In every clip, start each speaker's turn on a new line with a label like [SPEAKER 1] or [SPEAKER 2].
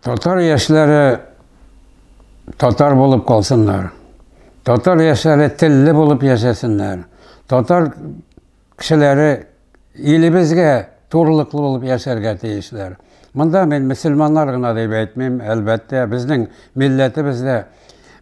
[SPEAKER 1] Татар яшьләре татар булып калсыннар. Татар яшьләре телле булып яшәсеннәр. Татар кешеләре илебезгә турылыклы булып яшәргә тиешләр. Монда мин мөселманнар гына дип әйтмим, әлбәттә, безнең милләтебездә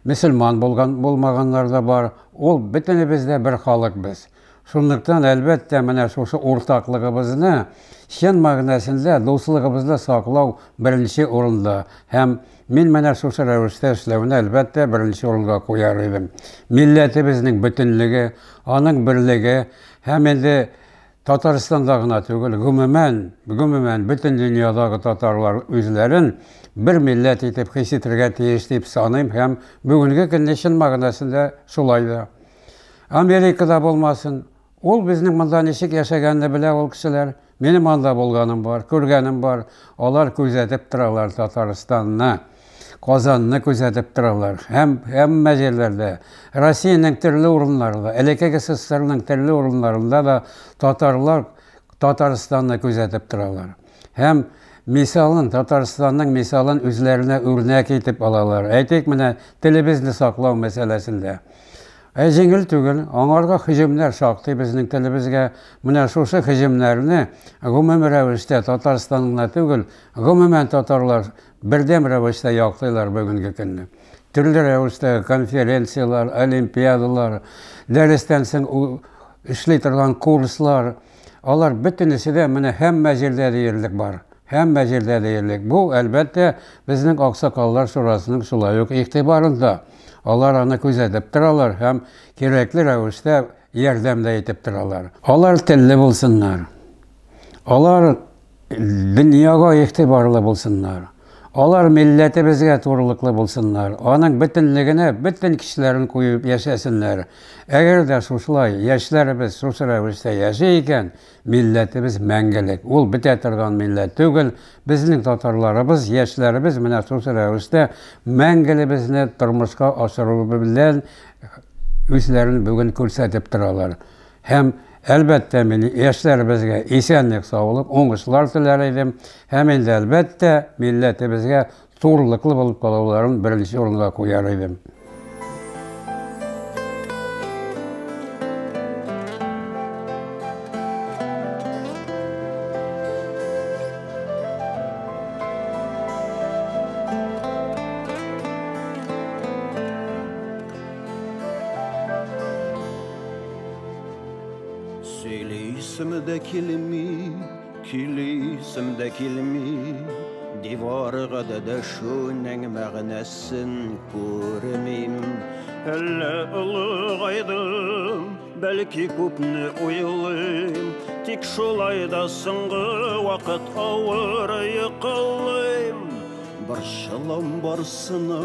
[SPEAKER 1] мөселман булган булмаганнар да бар. Ул бөтенебез дә бер халык без. Шунлыктан, әлбәттә, менә шушы уртаклыгыбызны чын мәгънәсендә дуслыгыбызны саклау беренче урында. Һәм мин менә шушы рәвештә эшләүне, әлбәттә, беренче урынга куяр идем. Милләтебезнең бөтенлеге, аның берлеге һәм инде Татарстанда гына түгел, гомумән, гомумән бөтен дөньядагы татарлар үзләрен бер милләт итеп хис итергә тиеш дип саныйм һәм бүгенге көнне чын мәгънәсендә шулай да. Америкада булмасын, ул безнең монда ничек яшәгәнне белә ул кешеләр. Минем анда булганым бар, күргәнем бар. Алар күзәтеп торалар Татарстанны, Казанны күзәтеп торалар. Һәм һәммә җирләрдә, Россиянең төрле урыннарында, элеккеге СССРның төрле урыннарында да татарлар Татарстанны күзәтеп торалар. Һәм мисалын, Татарстанның мисалын үзләренә үрнәк итеп алалар. Әйтик, менә телебезне саклау мәсьәләсендә. Ә җиңел түгел, аңарга һөҗүмнәр шактый безнең телебезгә. Менә шушы һөҗүмнәрне гомум рәвештә Татарстан гына түгел, гомумән татарлар бердәм рәвештә яклыйлар бүгенге көнне. Төрле рәвештә конференцияләр, олимпиадалар, дәрестән соң эшли торган курслар, алар бөтенесе дә менә һәммә җирдә диярлек бар. Һәммә җирдә диярлек. Бу, әлбәттә, безнең Аксакаллар шурасының шулай ук игътибарында. Алар аны күзәтеп торалар һәм кирәкле рәвештә ярдәм дә итеп торалар. Алар телле булсыннар. Алар дөньяга игътибарлы булсыннар. Алар милләтебезгә турылыклы булсыннар. Аның бөтенлегенә бөтен көчләрен куеп яшәсеннәр. Әгәр дә шушылай яшьләребез шушы рәвештә яши икән, милләтебез мәңгелек. Ул бетә торган милләт түгел. Безнең татарларыбыз, яшьләребез менә шушы рәвештә мәңгелебезне тормышка ашыру белән үзләрен бүген күрсәтеп торалар. Һәм, әлбәттә, мин яшьләребезгә исәнлек, саулык, уңышлар теләр идем. Һәм инде, әлбәттә, милләтебезгә турылыклы булып калуларын беренче урынга куяр идем.
[SPEAKER 2] Сөйлисем дә килми, көйлисем дә килми, Диварга да дәшүнең мәгънәсен күрмим. Әллә олыгайдым, бәлки күпне уйлыйм, Тик шулай да соңгы вакыт авыр йокылыйм. Борчылам барсына,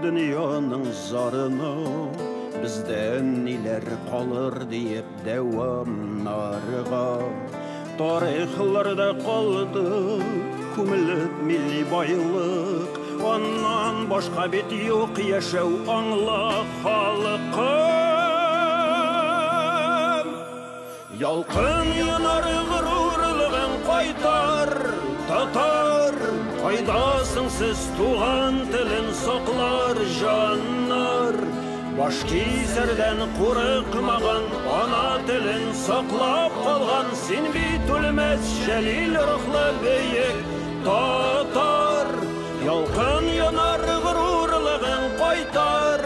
[SPEAKER 2] дөньяның зарына, Бездән ниләр калыр диеп дәвамнарга. Тарихларда калды күмелеп милли байлык, Аннан башка бит юк яшәү аңла халкым. Ялкын янар горурлыгың кайтар, татар, Кайдасың сез туган телен саклар җаннар? Баш кисәрдән курыкмаган, ана телен саклап калган, Син бит үлмәс Җәлил рухлы бөек татар. Ялкын янар горурлыгың кайтар,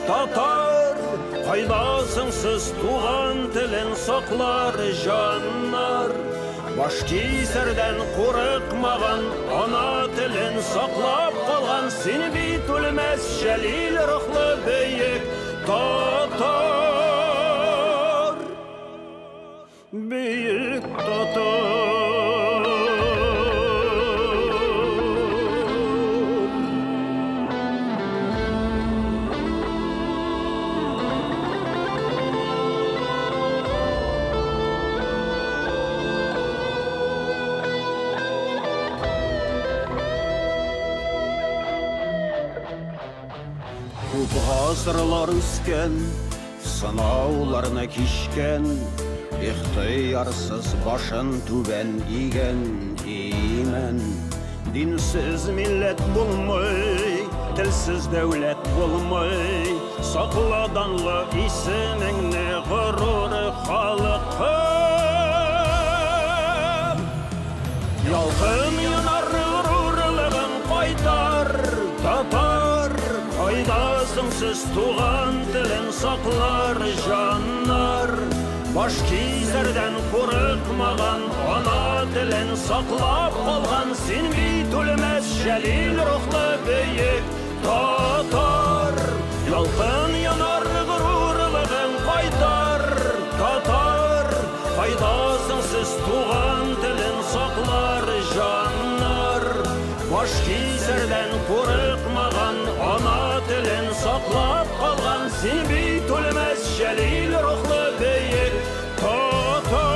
[SPEAKER 2] татар, Кайдасың сез туган телен саклар җаннар? Баш кисәрдән курыкмаган, ана телен саклап калган, Син бит үлмәс Җәлил рухлы бөек татар. Бөек татар. Күп гасырлар үскән, сынауларны кичкән, Ихтыярсыз башын түбән игән имән. Динсез милләт булмый, телсез дәүләт булмый. Сакла данлы исемеңне, горур халкым. Ялкын янар горурлыгың кайтар, татар. Кайдасың сез, туган телен саклар җаннар? Баш кисәрдән курыкмаган, ана телен саклап калган, син бит үлмәс Җәлил рухлы бөек татар. Ялкын янар горурлыгың кайтар, татар. Кайдасың сез, туган телен саклар җаннар? Баш кисәрдән курыкмаган, ана телен саклап калган, син бит үлмәс Җәлил рухлы бөек татар.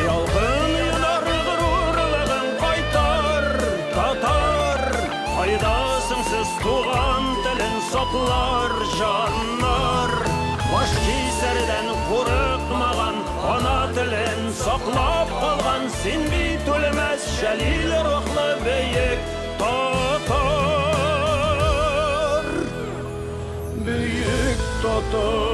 [SPEAKER 2] Ялкын янар горурлыгың кайтар, татар. Кайдасың сез, туган телен саклар җаннар? Баш кисәрдән курыкмаган, ана телен саклап калган, син бит үлмәс Җәлил рухлы бөек татар. Бөек татар.